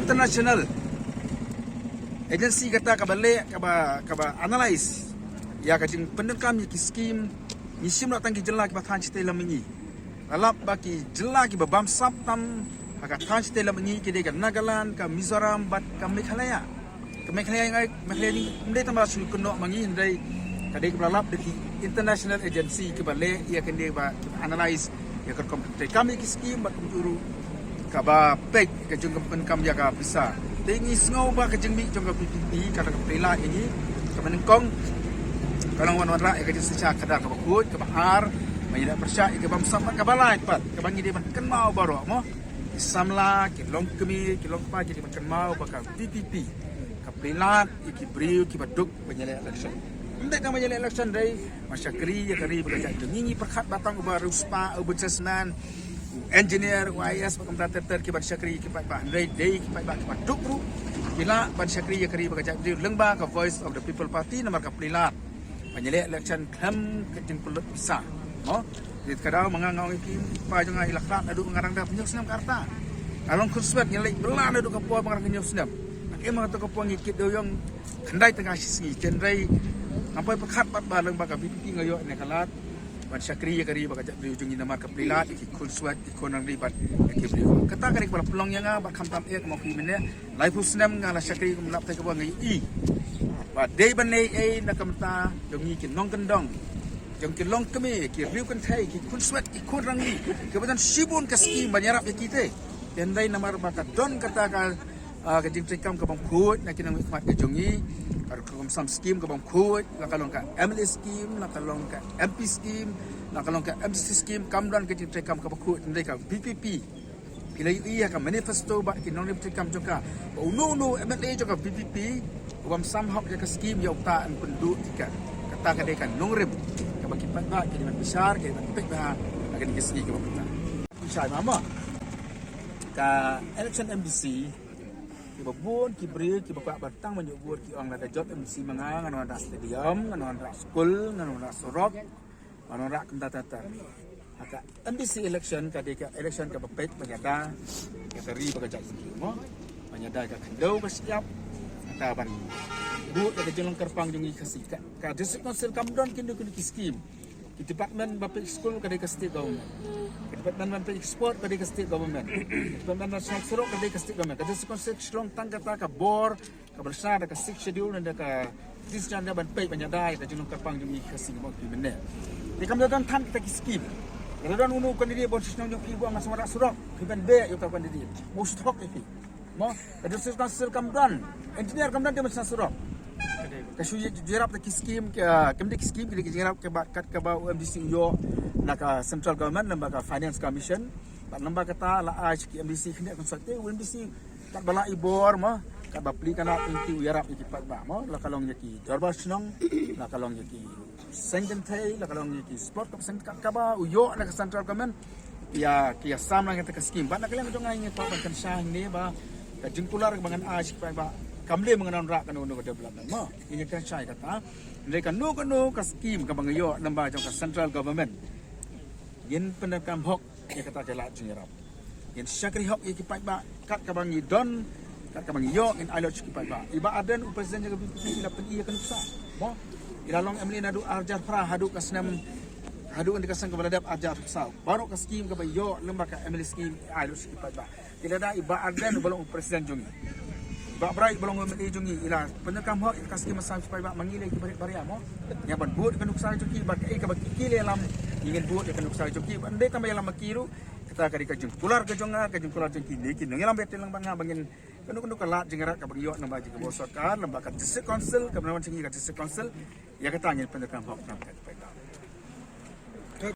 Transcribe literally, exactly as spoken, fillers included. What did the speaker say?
international agency kata kaba leh, kaba, kaba analyze ïa ka jingpyndonkam ïa ki skim. Ngi shim noh tang ki jylla kiba than shatei lam ngi. Lap ba ki jylla kiba bamsap tam ha ka than shatei lam ngi ki dei ka Nagaland, ka Mizoram bad ka Meghalaya. Ka Meghalaya ngai, Meghalaya ngi ym dei tang ba shu kynnoh ma ngi, hynrei ka dei kaba lap da ki international agency kiba leh ïa kane, ba analyze ïa ka rukom treikam ïa ki skim bad kumjuh ruh kaba peit ka jingpyndonkam ïa ka pisa. Te ngi sngew ba ka jingmih jong ka VPP ka la ka pynlait ïa ngi, kaba nyngkong ka long ban wanrah ïa ka jingshisha khadar kaba khuid, kaba ar, ban ïaleh pyrshah ïa ka bamsap bad kaba lai pat, kaba ngi dei ban kynmaw baroh mo. Ki samla, ki longkmie, ki longkpa, ki dei ban kynmaw ba ka VPP ka pynlait ïa ki briew kiba duk ban ïaleh election. Ym dei tang ban ïaleh election, dei ban shakri ïa ka ri bad ka jaitbynriew. Ngi ngi pyrkhat ba tang uba riewspah, u businessman, u engineer, u IAS bad kumta ter ter ki ban shakri ïa ki paidbah, hynrei dei ki paidbah kiba duk ruh ki lah ban shakri ïa ka ri bad ka jaitbynriew lyngba ka Voice of the People Party namar ka pynlait ban ïaleh election khlem ka jingpynlut pisa mo. Te ka dei ma nga, nga ong ïa ki, pa jong nga i la khlad naduh ba nga dang dap hynñiew snem ka rta. Nga long khunswet, ngi la leit bylla naduh ka por ba nga dang hynñiew snem. Nga im ha kato ka por ngi kit dewïong khyndai tyngka shi sngi. Hynrei ngam poi pyrkhat pat ba lyngba ka VPP nga ïoh ïa ka lad ban shakri ïa ka ri bad ka jaitbynriew jong ngi namar ka pynlait ïa ki khunswet, ki khun nongri bad ïa ki briew. Kata ka dei kaba la pynlong ïa nga bad khamtam eh mo ki mynne. Laiphew snem nga la shakri kum lap te kaba nga ïohi ba dei ban leh ei na ka bynta jong ngi ki nongkyndong, jong ki longkmie, ki riew kynthei, ki khunswet, ki khun rangli, kiba don shibun ka skim ban ïarap ïa ki te. Hynrei namar ba ka don kata ka, ah, ka jingtreikam ka bym khuid na ki nongmihkhmat ka jong ngi, ka rukom sam skim ka bym khuid, la ka long ka MLA skim, la ka long ka MP skim, la ka long ka MDC skim, kam don ka jingtreikam kaba khuid. Hynrei ka VPP phi la ïohi ha ka manifesto bad ki nongrim treikam jong ka ba uno uno MLA jong ka VPP u bym sam hok ïa ka skim, ïa uta yn pynduh ïa ka. Kata ka dei ka nongrim kaba ki paidbah ki dei ban bishar, ki dei ban peit bha ha kane ka sngi kaba mynta. Pynshai ma ma ka election MDC, kiba bun ki briew kiba kwah ban tang ban ïoh vote ki ong lada jop MDC ma nga, ngan wanrah stadium, ngan wanrah skul, ngan wanrah surok, ngan wanrah kumta ter ter. Ha ka MDC election ka dei ka election kaba peit ban ïada ïa ka ri bad ka jaitbynriew mo. Ban ïada ïa ka khyndew ka shyiap, kata ban buh ïa ka jinglong kyrpang jong ngi Khasi. Ka, ka District Council kam don kino kino ki skim. Ki department ba peit skul ka dei ka state government. Ka department ba peit sport ka dei ka state government. Ka department ba shong surok ka dei ka state government. Ka District Council ka long tang kata ka bor kaba la shna da ka Sixth Schedule ne da ka Constitution ban peit ban ïada ïa ka jinglong kyrpang jong ngi Khasi mo ki mynne. Te kam da don than kita ki skim. Lada don uno u candidate ba u shnong jong phi ba u ong ngan sa wanrah surok, phi ban beh ïa uta u candidate. Mo, shu thok ïa phi. Mo, ka District Council kam don engineer, kam don te ban shna surok. Ka shu ïa, ïarap da ki skim, ka, kam dei ki skim, ki dei ki jingïarap kaba, kat kaba u MDC u ïoh na ka central government, lyngba ka Finance Commission. Bad lyngba kata la ai sha ki MDC khyndiat kynsoit te u MDC katba lah i bor mo, katba plie ka nat lynti u ïarap ïa ki paidbah mo, la ka long ïa ki dorbar shnong, la ka long ïa ki seng kynthei, la ka long ïa ki sport, ka seng kat kaba u ïoh na ka central government ïa ki ïa sam na kata ka skim. Bad na ka liang jong nga ngi kwah ban kynshai hangne ba ka jingkular kaba ngan ai sha ki paidbah kam dei ba ngan wanrah kano kano ka development mo. Ngi kynshai kata. Hynrei kano kano ka skim kaba nga ïoh lyngba jong ka central government, ngin pyndonkam hok ïa kata ka lad jingïarap. Ngin shakri hok ïa ki paidbah kat kaba ngi don, kat kaba ngi ïoh ngin ai lut sha ki paidbah. I Bah Ardent u president jong ka VPP i la pyni ïa ka nuksa mo. I la long MLA naduh ar hajar phra haduh ka snem, haduh kane ka snem kaba la dep ar hajar arphew saw. Baroh ka skim kaba i ïoh lyngba ka MLA skim i ai lut sha ki paidbah. Te lada i Bah Ardent uba long u president jong ngi, i Bah Bright uba long u MLA jong ngi, i la pyndonkam hok ïa ka skim ba sam sha ki paidbah, ma ngi lei ki barit baria mo. Ngi hap ban bud ïa ka nuksa jong ki, bad kaei kaba ki, ki la ïalam ngi ngin bud ïa ka nuksa jong ki. Bad ym dei tang ba ïalam ma ki ruh, kata ka dei ka jingkular ka jong nga, ka jingkular jong ki ne ki nongïalam ba ïatrei lang bad nga ba ngin kano kano ka lad jingïarap kaba ngi ïoh lyngba jong ka bor sorkar, lyngba ka District Council, kaba wan sha ngi ka District Council, ïa kata ngin pyndonkam hok.